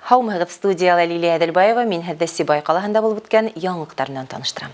Һаумыһығыҙ, студияла Лилия Әҙелбаева, мин һеҙҙе Сибай ҡалаһында булып үткән яңылыҡтар менән таныштырам.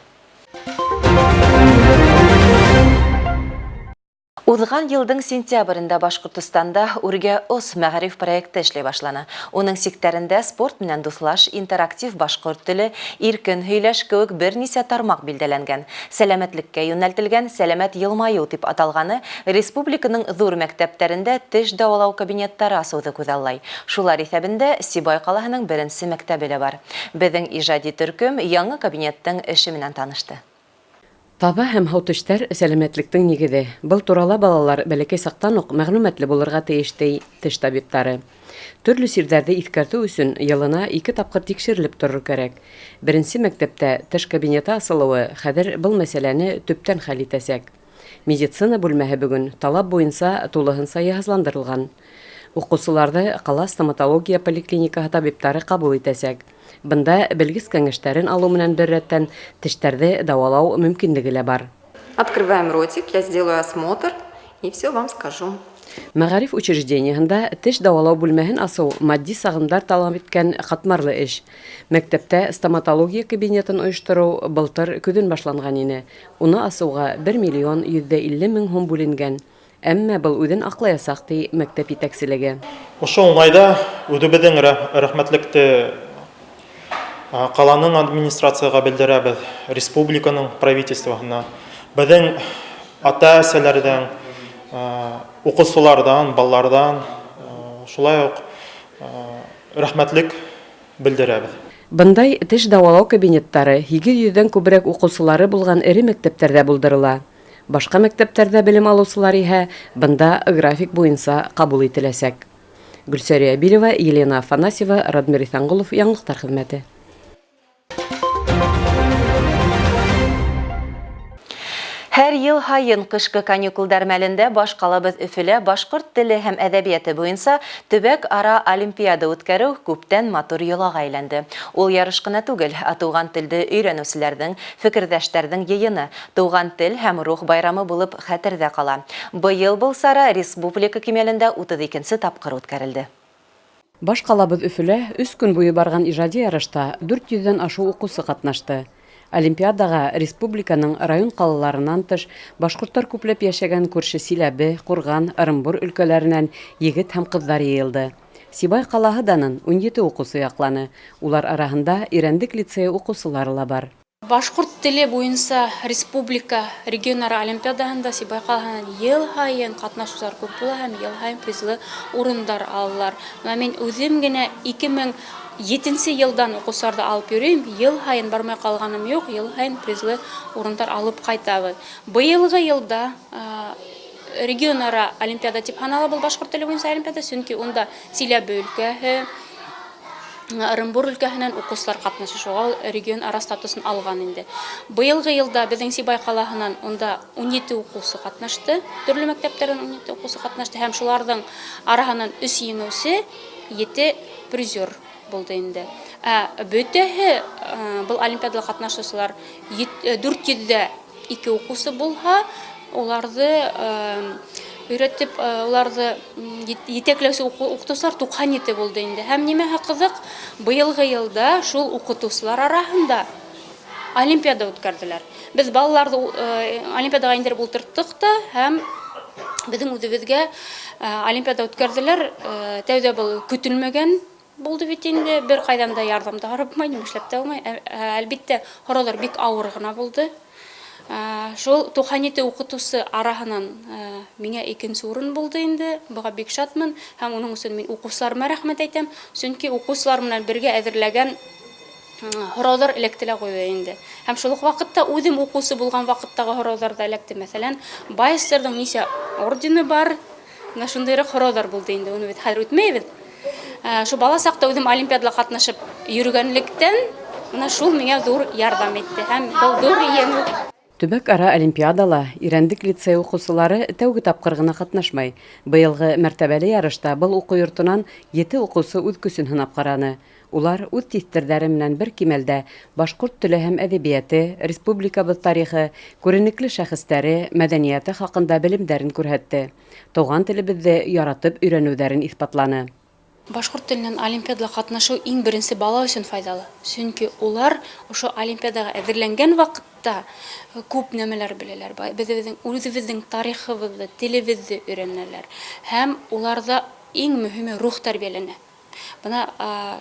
Уҙған йылдың сентябрендә Башҡортостанда Үргә ос мәғариф проекты эшләй башланы. Уның сиктәрендә спорт менән дуҫлаш, интерактив башҡорт теле, иркен һөйләш кеүек бер нисә тармаҡ билдәләнгән. Сәләмәтлеккә йүнәлтелгән Сәләмәт йылмайыу тип аталғаны республиканың ҙур мәктәптәрендә теш дауалау кабинеттары асыуҙы күҙаллай. Шулар иҫәбендә Сибай ҡалаһының беренсе мәктәбе лә бар. Беҙҙең ижади төркөм яңы кабинеттың эше менән танышты. Таҙа һәм һау тештәр сәләмәтлектең нигеҙе. Был турала балалар бәләкәй саҡтан уҡ мәғлүмәтле булырға тейеш, ти теш табиптары. Төрлө сирҙәрҙе иҫкәртеү өсөн йылына ике тапҡыр тикшерелеп торор кәрәк. Беренсе мәктәптә теш кабинеты асылыуы хәҙер был мәсьәләне төптән хәл итәсәк. Медицина бүлмәһе бөгөн талап буйынса тулыһынса йыһазландырылған. Уҡыусыларҙы ҡала стоматология поликлиникаһы табиптары ҡабул итәсәк. Бында белгес кәңәштәрен алыу менән бер рәттән тештәрҙе дауалау мөмкинлеге лә бар. Открываем ротик, я сделаю осмотр и все вам скажу. Мәғариф учреждениеһында теш дауалау бүлмәһен асыу матди сығымдар талап иткән ҡатмарлы эш. Мәктәптә стоматология кабинетын ойоштороу былтыр көҙөн башланған ине. Уны асыуға 1 миллион 150 мең һум бүленгән. Әммә был үҙен аҡлаясаҡ, ти мәктәп етәкселеге. Ошо уңайҙа үҙебеҙҙең рәхмәтлекте ҡаланың администрацияға белдерәбеҙ, республиканың правительствоһына, беҙҙең ата-әсәләрҙән, уҡыусыларҙан, балаларҙан шулай уҡ рәхмәтлек белдерәбеҙ. Бындай теш дауалау кабинеттары 800-дән күберәк уҡыусылары булған эре мәктәптәрҙә булдырыла. Башҡа мәктәптәрҙә белем алыусылар иһә бында график буйынса ҡабул ителәсәк. Гөлсәрия Билева, Елена Афанасьева, Радмир Иҫәнғолов, яңылыҡтар хеҙмәте. Һәр йыл һайын ҡышҡы каникулдар мәлендә баш ҡалабыҙ Өфөлә башҡорт теле һәм әҙәбиәте буйынса төбәк-ара олимпиада үткәреү күптән матур йолаға әйләнде. Ул ярыш ҡына түгел, ә туған телде өйрәнеүселәрҙең, фекерҙәштәрҙең йыйыны, туған тел һәм рух байрамы булып хәтерҙә ҡала. Быйыл был сара республика кимәлендә 32-нсе тапҡыр үткәрелде. Баш ҡалабыҙ Өфөлә 3 көн буйы барған ижади ярышта 400-дән ашыу уҡыусы ҡатнашты. Олимпиадаға республиканың район ҡалаларынан тыш башҡорттар күпләп йәшәгән күрше Силәбе, Ҡурған, Ырымбур өлкәләренән егет һәм ҡыҙҙар йыйылды. Сибай ҡалаһы данын 17 уҡыусы яҡланы. Улар араһында Ирәндек лицейы уҡыусылары ла бар. Башҡорт теле буйынса республика регионара олимпиадаһында Сибай ҡалаһынан йыл һайын ҡатнашыусылар күп була һәм йыл һайын призлы урындар алалар. Бына мин үҙем генә 2007 йылдан уҡыусыларҙы алып йөрөйөм, йыл һайын бармай ҡалғаным юҡ, йыл һайын призлы урындар алып ҡайтабыҙ. Быйылғы йылда регионара олимпиада тип һанала был башҡорт теле буйынса олимпиада, сөнки унда Силәбе өлкәһе, Ырымбур өлкәһенән уҡыусылар ҡатнаша, шуға ул регион ара статусын алған инде. Быйылғы йылда беҙҙең Сибай ҡалаһынан унда 17 уҡыусы ҡатнашты, төрлө мәктәптәрҙән 17 уҡыусы ҡатнашты һәм шуларҙың араһынан 3 еңеүсе, 7 призер булды инде. Ә бөтәһе был олимпиадала ҡатнашыусылар 402 уҡыусы булһа, уларҙы өйрәтеп, уларҙы етәкләүсе уҡытыусылар 97 булды инде. Һәм нимәһе ҡыҙыҡ, быйылғы йылда шул уҡытыусылар араһында олимпиада үткәрҙеләр. Беҙ балаларҙы олимпиадаға индереп ултырттыҡ та һәм беҙҙең үҙебеҙгә олимпиада үткәрҙеләр. Тәүҙә был көтөлмәгән булды бит инде, бер ҡайҙан да ярҙам да һорап булмай, нимә эшләп тә булмай. Әлбиттә, һорауҙар бик ауыр ғына булды. Шул 97 уҡытыусы араһынан миңә икенсе урын булды инде, быға бик шатмын һәм уның өсөн мин уҡыусыларыма рәхмәт әйтәм, сөнки уҡыусылар менән бергә әҙерләгән һорауҙар эләкте лә ҡуйҙы инде. Һәм шул уҡ ваҡытта үҙем уҡыусы булған ваҡыттағы һорауҙар ҙа эләкте. Мәҫәлән, Байстерҙың нисә ордены бар, менә шундайыраҡ һорауҙар булды инде, уны бит хәҙер үтмәйбеҙ. Шул бала саҡта үҙем олимпиадала ҡатнашып йөрөгәнлектән, менә шул миңә ҙур ярҙам итте һәм был ҙур еңеү. Төбәк-ара олимпиадала Ирәндек лицей уҡыусылары тәүге тапҡыр ғына ҡатнашмай. Быйылғы мәртәбәле ярышта был уҡыу йортонан 7 уҡыусы үҙ көсөн һынап ҡараны. Улар үҙ тиҫтерҙәре менән бер кимәлдә башҡорт теле һәм әҙәбиәте, республикабыҙ тарихы, күренекле шәхестәре, мәҙәниәте хаҡында белемдәрен күрһәтте. Тыуған телебеҙҙе яратып өйрәнеүҙәрен иҫбатланы. Башҡорт теленән олимпиадала ҡатнашыу иң беренсе бала өсөн файҙалы, сөнки улар ошо олимпиадаға әҙерләнгән ваҡытта күп нәмәләр беләләр, беҙҙең үҙебеҙҙең тарихыбыҙҙы, телебеҙҙе өйрәнәләр һәм уларҙа иң мөһиме рух тәрбиәләнә. Бына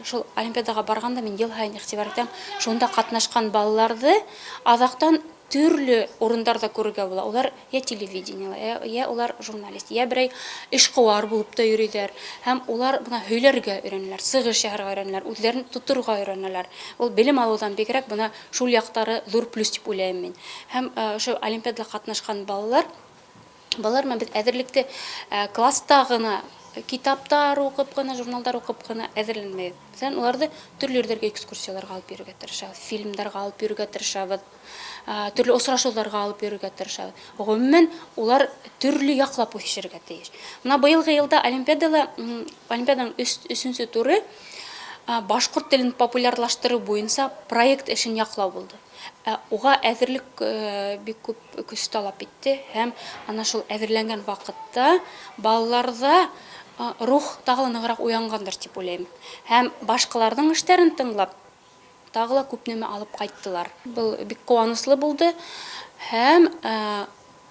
шул олимпиадаға барғанда мин йыл һайын иғтибар итәм, шунда ҡатнашҡан балаларҙы аҙаҡтан төрлө урындарҙа күрергә була. Улар йә телевидениела, йә улар журналист, йә берәй эшҡыуар булып та йөрөйҙәр. Һәм улар бына һөйләргә өйрәнәләр, сығыш яһарға өйрәнәләр, үҙҙәрен тоторға өйрәнәләр. Ул белем алыуҙан бигерәк бына шул яҡтары ҙур плюс тип уйлайым мин. Һәм ошо олимпиадала ҡатнашҡан балалар, балалар менән беҙ әҙерлекте класста ғына китаптар уҡып ҡына, журналдар уҡып ҡына әҙерләнмәйбеҙ. Мәҫәлән, уларҙы төрлө ерҙәргә экскурсияларға алып йөрөргә тырышабыҙ, фильмдарға алып йөрөргә тырышабыҙ, төрлө осрашыуҙарға алып йөрөргә тырышабыҙ. Ғөмүмән, улар төрлө яҡлап үҫешергә тейеш. Бына быйылғы йылда олимпиадала, олимпиаданың өсөнсө туры башҡорт телен популярлаштырыу буйынса проект эшен яҡлау булды. Ә уға әҙерлек бик күп көс талап итте һәм ана шул әҙерләнгән ваҡытта балаларҙа рух тағы ла нығыраҡ уянғандыр тип уйлайым. Һәм башҡаларҙың эштәрен тыңлап, тағы ла күп нәмә алып ҡайттылар. Был бик ҡыуаныслы булды һәм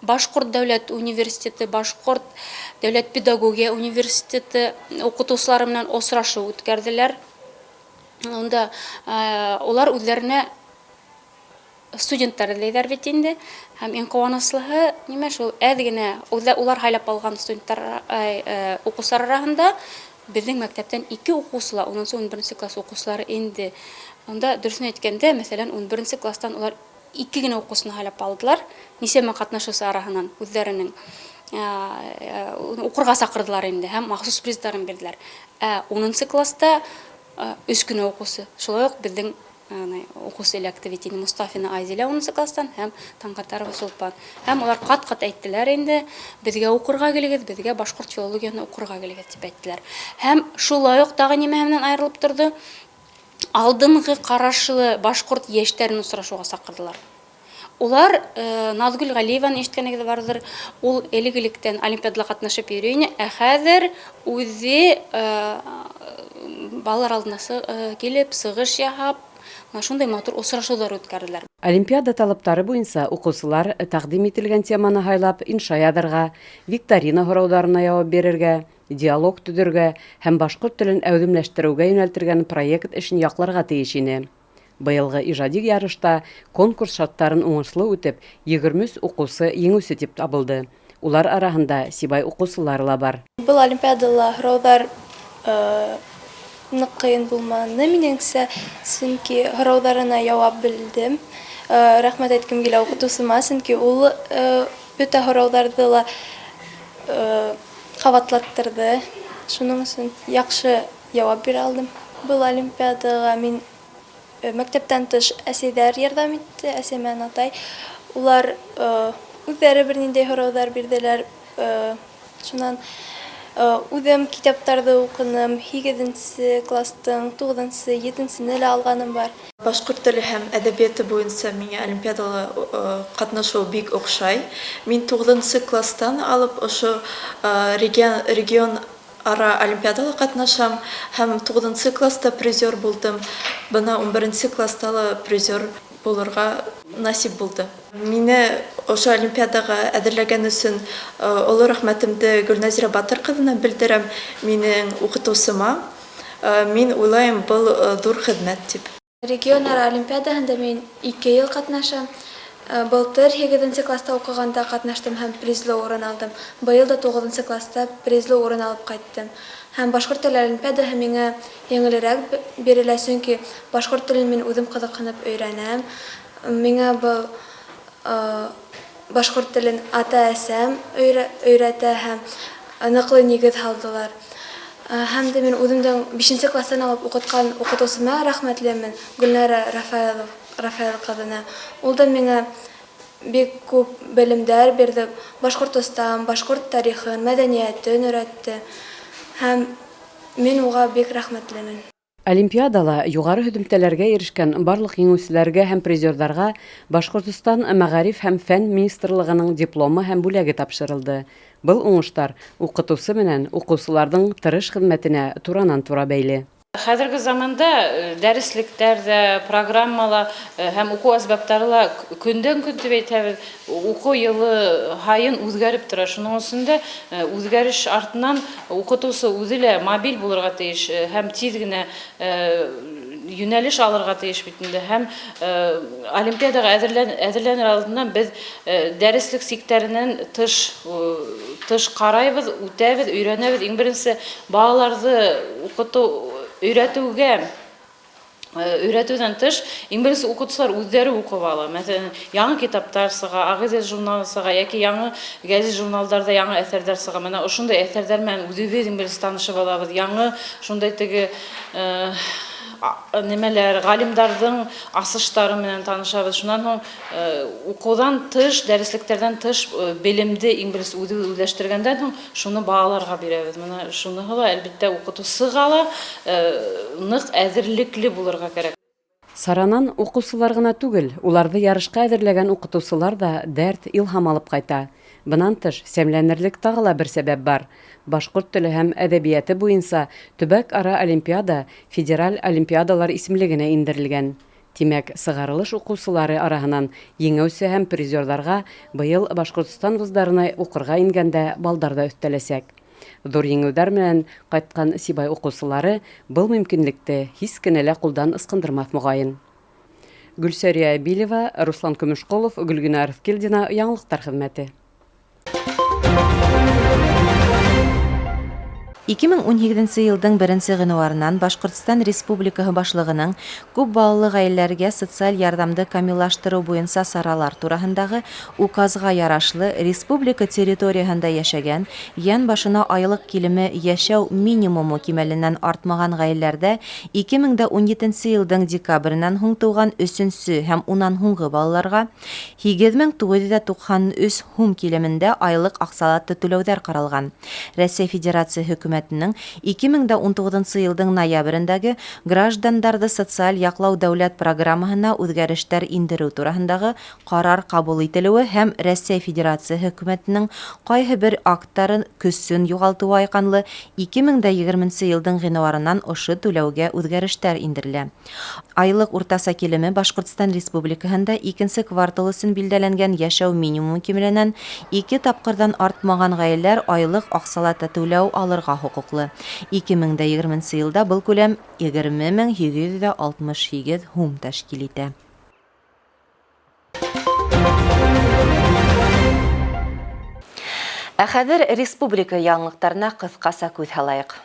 Башҡорт дәүләт университеты, Башҡорт дәүләт педагогия университеты уҡытыусылары менән осрашыу үткәрҙеләр. Унда улар үҙҙәренә студенттар эҙләйҙәр бит инде. Һәм иң ҡыуаныслыһы нимә шул, әҙ генә улар һайлап алған студенттар, уҡыусылар араһында беҙҙең мәктәптән 2 уҡыусы ла, унынсы, ун беренсе класс уҡыусылары инде. Унда дөрөҫөн әйткәндә, мәҫәлән, ун беренсе кластан улар 2 генә уҡыусыны һайлап алдылар, нисәмә ҡатнашыусы араһынан үҙҙәренең уҡырға саҡырҙылар инде һәм махсус приздарын бирҙеләр. Ә унынсы класста 3 кенә уҡыусы, шулай уҡ беҙҙең уҡыусы эләкте бит инде, Мустафина Айзилә унынсы кластан һәм Таңғатарова Сулпан. Һәм улар ҡат-ҡат әйттеләр инде, беҙгә уҡырға килегеҙ, беҙгә башҡорт филологияһын уҡырға килегеҙ тип әйттеләр. Һәм шулай уҡ тағы нимәһе менән айырылып торҙо? Алдынғы ҡарашлы башҡорт йәштәрен осрашыуға саҡырҙылар. Улар Наҙгөл Ғәлиеваны ишеткәнегеҙ барҙыр, ул элек-электән олимпиадала ҡатнашып йөрөй ине, ә хәҙер үҙе балалар алдына килеп, сығыш яһап, мына шундай матур осрашыуҙар үткәрҙеләр. Олимпиада талаптары буйынса уҡыусылар тәҡдим ителгән теманы һайлап, инша яҙырға, викторина һорауҙарына яуап бирергә, диалог төҙөргә һәм башҡорт телен әүҙемләштереүгә йүнәлтелгән проект эшен яҡларға тейеш ине. Быйылғы ижади ярышта конкурс шарттарын уңышлы үтеп, 23 уҡыусы еңеүсе тип табылды. Улар араһында Сибай уҡыусылары ла бар. Был олимпиадала һорауҙар ныҡ ҡыйын булманы минеңсә, сөнки һорауҙарына яуап белдем. Рәхмәт әйткем килә уҡытыусыма, сөнки ул бөтә һорауҙарҙы ла ҡабатлаттырҙы. Шуның өсөн яҡшы яуап бирә алдым. Был олимпиадаға мин мәктәптән тыш әсәйҙәр ярҙам итте, әсәй менән атай. Улар үҙҙәре бер ниндәй һорауҙар бирҙеләр. Шунан үҙем китаптарҙы уҡыным, һигеҙенсе кластың, туғыҙынсы, етенсене лә алғаным бар. Башҡорт теле һәм әҙәбиәте буйынса миңә олимпиадала ҡатнашыу бик оҡшай. Мин туғыҙынсы кластан алып ошо регион ара олимпиадала ҡатнашам һәм туғыҙынсы класста призер булдым. Бына ун беренсе класста ла призер булырға насип булды. Мине ошо олимпиадаға әҙерләгән өсөн оло рәхмәтемде Гөлназира Батыр ҡыҙына белдерәм, минең уҡытыусыма. Мин уйлайым, был ҙур хеҙмәт тип. Регионара олимпиадаһында мин 2 йыл ҡатнашам. Былтыр һигеҙенсе класста уҡығанда ҡатнаштым һәм призлы урын алдым. Быйыл да туғыҙынсы класста призлы урын алып ҡайттым. Һәм башҡорт теле олимпиадаһы миңә еңелерәк бирелә, сөнки башҡорт телен мин үҙем ҡыҙыҡһынып өйрәнәм. Миңә был башҡорт телен ата-әсәм өйрәтә һәм ныҡлы нигеҙ һалдылар. Һәм дә мин үҙемдең бишенсе кластан алып уҡытҡан уҡытыусыма рәхмәтлемен, Гөлнара Рафаэл ҡыҙына. Ул да миңә бик күп белемдәр бирҙе, Башҡортостан, башҡорт тарихын, мәҙәниәтен өйрәтте. Һәм мин уға бик рәхмәтлемен. Олимпиадала юғары һөҙөмтәләргә ирешкән барлыҡ еңеүселәргә һәм призерҙарға Башҡортостан Мәғариф һәм фән министрлығының дипломы һәм бүләге тапшырылды. Был уңыштар уҡытыусы менән уҡыусыларҙың тырыш хеҙмәтенә туранан-тура бәйле. Хәҙерге заманда дәреслектәр ҙә, программа ла һәм уҡыу әсбаптары ла көндән-көн тип әйтәбеҙ, уҡыу йылы һайын үҙгәреп тора. Шуның өсөн дә үҙгәреш артынан уҡытыусы үҙе лә мобиль булырға тейеш һәм тиҙ генә йүнәлеш алырға тейеш бит инде. Һәм олимпиадаға әҙерләнер алдыннан беҙ дәреслек сиктәренән тыш тыш ҡарайбыҙ, үтәбеҙ, өйрәнәбеҙ. Иң беренсе балаларҙы уҡытыу өйрәтеүгә өйрәтеүҙән тыш, иң беренсе уҡытыусылар үҙҙәре уҡып ала. Мәҫәлән, яңы китаптар сыға, Ағиҙел журналы сыға йәки яңы гәзит-журналдарҙа яңы әҫәрҙәр сыға. Менә ошондай әҫәрҙәр менән үҙебеҙ иң беренсе танышып алабыҙ. Яңы шундай теге нәмәләр, ғалимдарҙың асыштары менән танышабыҙ. Шунан һуң уҡыуҙан тыш, дәреслектәрҙән тыш белемде иң беренсе үҙебеҙ үҙләштергәндән һуң шуны балаларға бирәбеҙ. Менә шуныһы ла, әлбиттә, уҡытыусыға ла ныҡ әҙерлекле булырға кәрәк. Саранан уҡыусылар ғына түгел, уларҙы ярышҡа әҙерләгән уҡытыусылар ҙа дәрт, илһам алып ҡайта. Бынан тыш, сәмләнерлек тағы ла бер сәбәп бар. Башҡорт теле һәм әҙәбиәте буйынса төбәк-ара олимпиада федераль олимпиадалар исемлегенә индерелгән. Тимәк, сығарылыш уҡыусылары араһынан еңеүсе һәм призерҙарға быйыл Башҡортостан вуздарына уҡырға ингәндә балдар ҙа өҫтәләсәк. Ҙур еңеүҙәр менән ҡайтҡан Сибай уҡыусылары был мөмкинлекте һис кенә лә ҡулдан ысҡындырмаҫ, моғайын. Гөлсәрия Билева, Руслан Көмөшҡолов, Гөлгенә Арыҫкилдина, Яңылыҡтар хеҙмәте. 2018 йылдың беренсе ғинуарынан Башҡортостан Республикаһы Башлығының күп балалы ғаиләләргә социаль ярҙамды камиллаштырыу буйынса саралар тураһындағы указға ярашлы республика территорияһында йәшәгән йән башына айлыҡ килеме йәшәү минимумы кимәленән артмаған ғаиләләрҙә 2017 йылдың декабренән һуң тыуған өсөнсө һәм унан һуңғы балаларға 8993 һум килемендә айлыҡ аҡсалата түләүҙәр ҡаралған. Рәсәй Федерацияһы Хөкүмәтенең 2019 йылдың ноябрендәге граждандарҙы социаль яҡлау дәүләт программаһына үҙгәрештәр индереү тураһындағы ҡарар ҡабул ителеүе һәм Рәсәй Федерацияһы Хөкүмәтенең ҡайһы бер акттарын көсөн юғалтыуы айҡанлы 2020 йылдың ғинуарынан ошо түләүгә үҙгәрештәр индерелә. Айлыҡ уртаса килеме Башҡортостан Республикаһында икенсе квартал өсөн билдәләнгән йәшәү минимумы кимәленән ике тапҡырҙан артмаған ғаиләләр айлыҡ аҡсалата түләү алырға хоҡуҡлы. 2020 йылда был күләм 20 868 һум тәшкил итә. Ә хәҙер республика яңылыҡтарына ҡыҫҡаса күҙ һалайыҡ.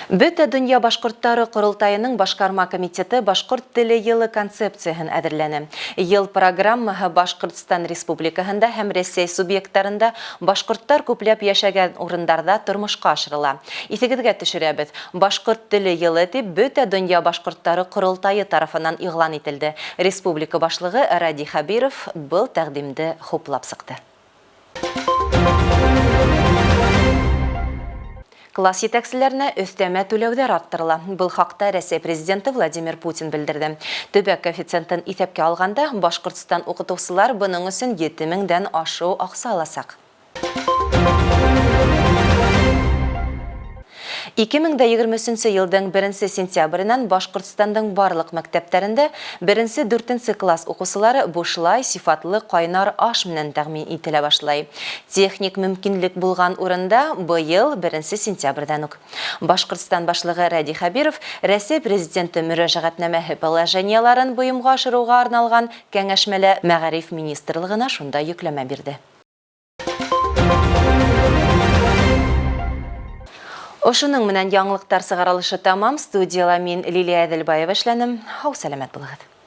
Бөтә донъя башҡорттары ҡоролтайының башҡарма комитеты башҡорт теле йылы концепцияһын әҙерләне. Йыл программаһы Башҡортостан Республикаһында һәм Рәсәй субъекттарында башҡорттар күпләп йәшәгән урындарҙа тормошҡа ашырыла. Иҫегеҙгә төшөрәбеҙ, башҡорт теле йылы тип Бөтә донъя башҡорттары ҡоролтайы тарафынан иғлан ителде. Республика башлығы Радий Хәбиров был тәҡдимде хуплап сыҡты. Класс етәкселәренә өҫтәмә түләүҙәр арттырыла. Был хаҡта Рәсәй президенты Владимир Путин белдерҙе. Төбәк коэффициентын иҫәпкә алғанда, Башҡортостан уҡытыусылар бының өсөн 7 меңдән ашыу аҡса аласаҡ. 2023 йылдың 1 сентябренән Башҡортостандың барлыҡ мәктәптәрендә 1-4 класс уҡыусылары бушлай сифатлы ҡайнар аш менән тәьмин ителә башлай. Техник мөмкинлек булған урында быйыл 1 сентябрҙән үк. Башҡортостан башлығы Радий Хәбиров Рәсәй президенты мөрәжәғәтнамәһе положениеларын бойомға ашырыуға арналған кәңәшмәлә Мәғариф министрлығына шунда йөкләмә бирҙе. Ошоноң менән яңылыҡтар сығарылышы тамам. Студияла мин Лилия Әҙелбаева эшләнем. Һау сәләмәт булығыҙ.